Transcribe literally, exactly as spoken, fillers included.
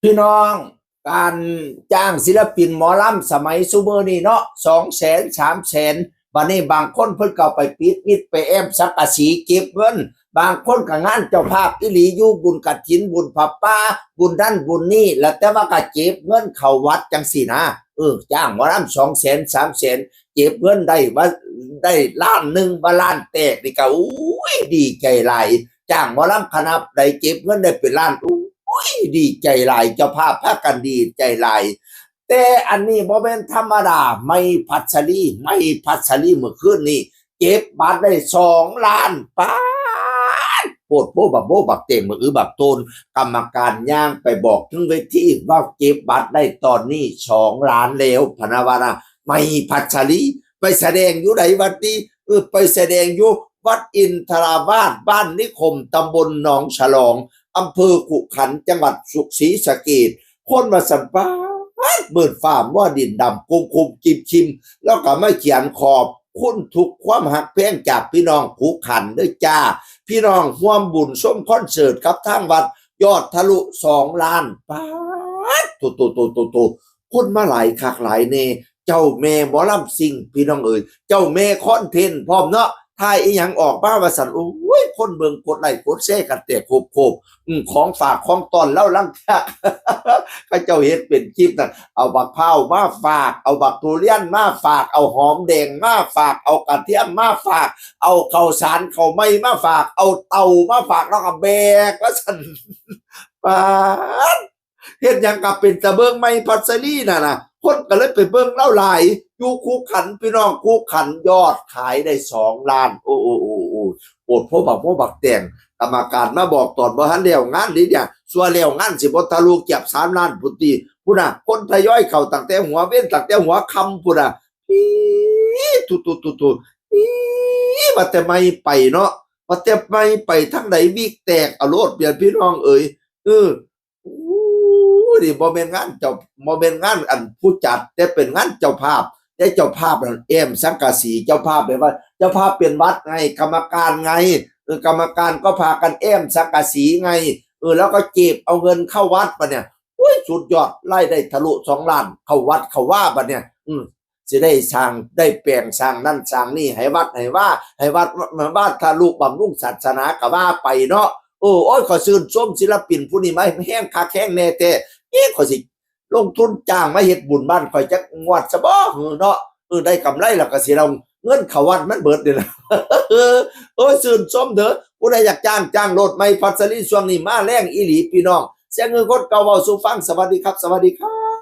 พี่น้อง การจ้างศิลปินหมอลำสมัยซุมื้อนี้เนาะ สองแสน สามแสน บัดนี้บางคนเพิ่นก็เอาไปปิดมิดไปแอมสังกะสีเก็บเงิน บางคนก็งานเจ้าภาพอีหลี อยู่บุญกฐิน บุญผ้าป่า บุญนั่นบุญนี่ แล้วแต่ว่าก็เก็บเงินเข้าวัดจังซี้นะ เออ จ้างหมอลำ สองแสน สามแสน เก็บเงินได้ว่าได้ล้านหนึ่ง ว่าล้านแตกนี่ก็ อุ้ย ดีใจหลาย จ้างหมอลำคณะใดเก็บเงินได้เป็นล้าน อุ้ย ดีใจหลาย เจ้าภาพพากันดีใจหลาย แต่อันนี้บ่แม่นธรรมดา ไมค์พัชรี ไมค์พัชรีเมื่อคืนนี้ เก็บบัตรได้สองล้าน ป๊าด โพดโพบักโบบักเต่งบักอือบักโตน กรรมการย่างไปบอกถึงเวทีว่าเก็บบัตรได้ตอนนี้สองล้านแล้ว พะนะว่านะ ไมค์พัชรี ไปแสดงอยู่ใดวัดนี้ เออ ไปแสดงอยู่วัดอินทราวาส บ้านนิคม ตำบลหนองฉลอง อำเภอขุขันธ์ จังหวัดศรีสะเกษ คนมาสัมภาษณ์เบิดฟ้ามัวดินดำ กุมคุมกิมคิม แล้วก็มาเขียนขอบคุณทุกความฮักแพงจากพี่น้องขุขันธ์เด้อจ้า พี่น้องร่วมบุญชมคอนเสิร์ตกับทางวัด ยอดทะลุสองล้าน ป๊าด โตโตโตโตโต คนมาหลายคักหลายแน่ เจ้าแม่หมอลำซิ่ง พี่น้องเอ๋ย เจ้าแม่คอนเทนต์พร้อมเนาะ ถ่ายอีหยังออกมาว่าซั่น โอ้ย คนเบิ่งกดไลค์กดแชร์กันแตกโคบๆ อืม ของฝากของต้อนเฮาลางเทื่อ เขาเจ้าเฮ็ดเป็นคลิปนั่น เอาบักพร้าวมาฝาก เอาบักทุเรียนมาฝาก เอาหอมแดงมาฝาก เอากระเทียมมาฝาก เอาข้าวสารข้าวไหม้มาฝาก เอาเต่ามาฝาก แล้วก็แบกว่าซั่น ป๊าด เฮ็ดหยังก็เป็นตาเบิ่ง ไมค์พัชรีนั่นน่ะ คนก็เลยไปเบิ่งลาวหลาย อยู่ขุขันธ์ พี่น้อง ขุขันธ์ ยอดขายได้สองล้าน โอ้ โอ้ โอ้ โอ้ โพดโพบักโพบักแตง กรรมการมาบอกตอนบ่ทันแล้วงานนี่เนี่ย ซั่วแล้วงานสิบ่ทะลุเกือบสามล้านพุ้นติ พุ้นน่ะ คนทยอยเข้าตั้งแต่หัวเว็น ตั้งแต่หัวค่ำพุ้นน่ะ อี๋ ตุ๊ๆๆๆ อี๋ ว่าแต่ไมค์ไปเนาะ ว่าแต่ไมค์ไปทางใด วิกแตกเอาโลดเปียน พี่น้องเอ๋ย เออ โอ้ย นี่บ่แม่นงานเจ้า บ่แม่นงานอันผู้จัด แต่เป็นงานเจ้าภาพ แต่เจ้าภาพนั่นแอมสังกะสี เจ้าภาพแบบว่า เจ้าภาพเป็นวัดไง กรรมการไง เออ กรรมการก็พากันแอมสังกะสีไง เออ แล้วก็เก็บเอาเงินเข้าวัดไปเนี่ย โอ้ย สุดยอด รายได้ทะลุสองล้าน เข้าวัดเข้าวาบัดเนี่ย อืม สิได้สร้าง ได้แปลงสร้างนั่นสร้างนี่ ให้วัดให้วา ให้วัด วัดทะลุบำรุงศาสนาก็ว่าไปเนาะ เออ โอ้ย ข้อยชื่นชมศิลปินผู้นี้มาแฮงคักแฮงแน่แท้ เอ๊ะ ข้อยสิลงทุนจ้างมาเฮ็ดบุญบ้านข้อยจักงวดซะบ่หือเนาะ เออ ได้กำไรแล้วก็สิเอาเงินเข้าวัดมันเบิดนี่ล่ะ เออ โอ้ย ชื่นชมเด้อ ผู้ใดอยากจ้าง จ้างโลด ไมค์พัชรี ช่วงนี้มาแรงอีหลีพี่น้อง เสียงเงินคนเก่าเว้าสู่ฟัง สวัสดีครับ สวัสดีครับ